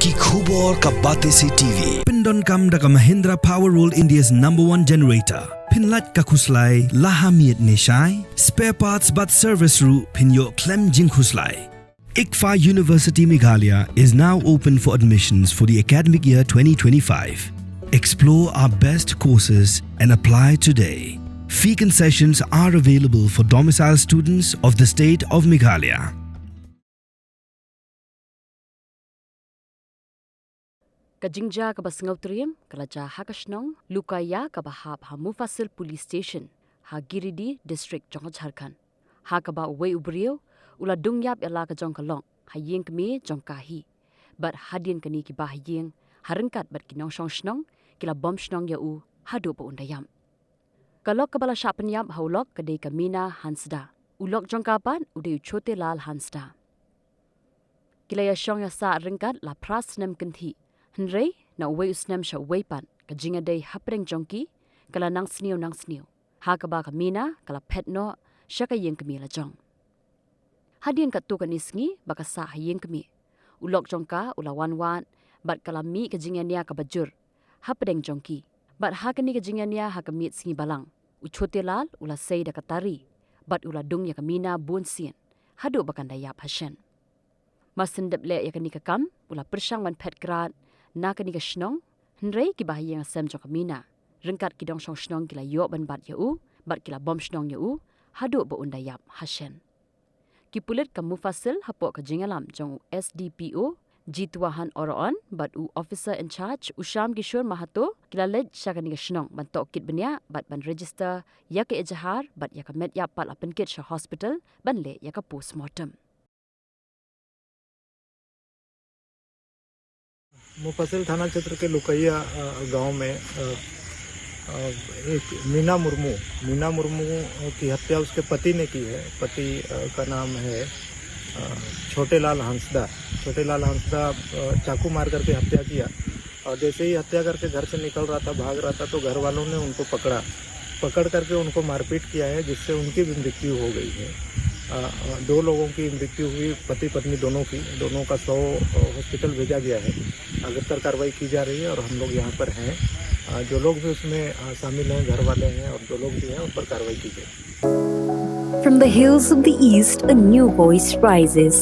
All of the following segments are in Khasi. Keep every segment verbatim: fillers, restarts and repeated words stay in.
Ki khubor ka Batesi T V. Pyndonkam da ka Mahindra Power World, India's number one generator. Pynlait ka khuslai la ha miet ne shai. Spare parts bad service ruh phin ïoh khlem jingkhuslai. ICFAI University Meghalaya is now open for admissions for the academic year twenty twenty-five. Explore our best courses and apply today. Fee concessions are available for domicile students of the state of Meghalaya. Ka jingjia kaba sngewtriem ka la jia ha ka shnong Lukaiya kaba hap ha Mufassal Police Station ha Giridih District jong ka Jharkhand, ha kaba uwei u briew u la dung ïap ïa la ka jong ka lok ha ïing kmie jong ka hi, bad hadien kane ki bahaïing ha ryngkat bad ki nongshong shnong ki la bom shnong ïa u haduh ba un da ïap. Ka lok kaba la shah pynïap ha u lok ka dei ka Mina Hansda. U lok jong ka pat u dei u Chote Lal Hansda. Ki la ïashong ïasah ryngkat la phra snem kynthih, hynrei na uwei u snem sha uwei pat ka jingïadei hapdeng jong ki ka la nang sniew nang sniew, ha kaba ka Mina ka la phet noh sha ka ïing kmie la jong. Hadien katto katne sngi ba ka sah ha ïing kmie, u lok jong ka u la wan wad bad ka la mih ka jingïania kaba jur hapdeng jong ki. Bad ha kane ka jingïania ha ka miet sngi balang, u Chote Lal u la sei da ka tari bad u la dung ïa ka Mina bun sien haduh ba kan da ïap hashen. Mar shen dep leh ïa kane ka kam u la pyrshang ban phet krad na kane ka shnong, hynrei ki bahaïing hasem jong ka Mina ryngkat ki nongshong shnong ki la ïoh ban bat ïa u bad ki la bom shnong ïa u haduh ba un da ïap hashen. Ki pulit ka Mufassal hapoh ka jingïalam jong u S D P O Jituahan Oraon bad u Officer in Charge u Shyam Kishore Mahato ki la leit sha kane ka shnong ban tohkit bniah bad ban register ïa ka ejahar bad ïa ka met ïap pat la pynkit sha hospital ban leh ïa ka postmortem. मुफस्सिल थाना क्षेत्र के लुकैया, अ, गांव में, अ, अ, एक मीना मुर्मू, मीना मुर्मू की हत्या उसके पति ने की है। पति, अ, का नाम है, अ, छोटेलाल हांसदा। छोटेलाल हांसदा, अ, चाकू मार करके हत्या किया और जैसे ही हत्या करके घर से निकल रहा था, भाग रहा था, तो घर वालों ने उनको पकड़ा। पकड़ करके उनको मारपीट किया है, जिससे उनकी भी मृत्यु हो गई है। अ, अ, दो लोगों की मृत्यु हुई, पति पत्नी दोनों की। दोनों का शव, अ, हॉस्पिटल भेजा गया है। अग्रतर कार्रवाई की जा रही है और हम लोग यहाँ पर हैं। अ, जो लोग भी उसमें, अ, शामिल हैं, घर वाले हैं और जो लोग भी हैं, उन पर कार्रवाई की जाएगी। From the hills of the East, a new voice rises.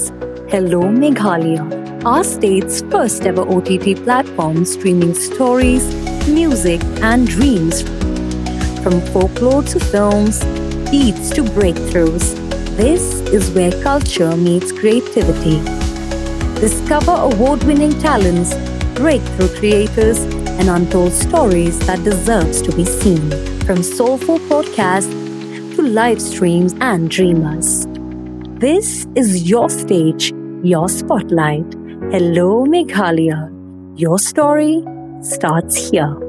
Hello Meghalaya, our state's first ever O T T platform streaming stories, music, and dreams. From folklore to films, beats to breakthroughs, this is where culture meets creativity. Discover award winning talents, breakthrough creators, and untold stories that deserves to be seen. From soulful podcasts to live streams and dreamers, this is your stage, your spotlight. Hello Meghalaya. Your story starts here.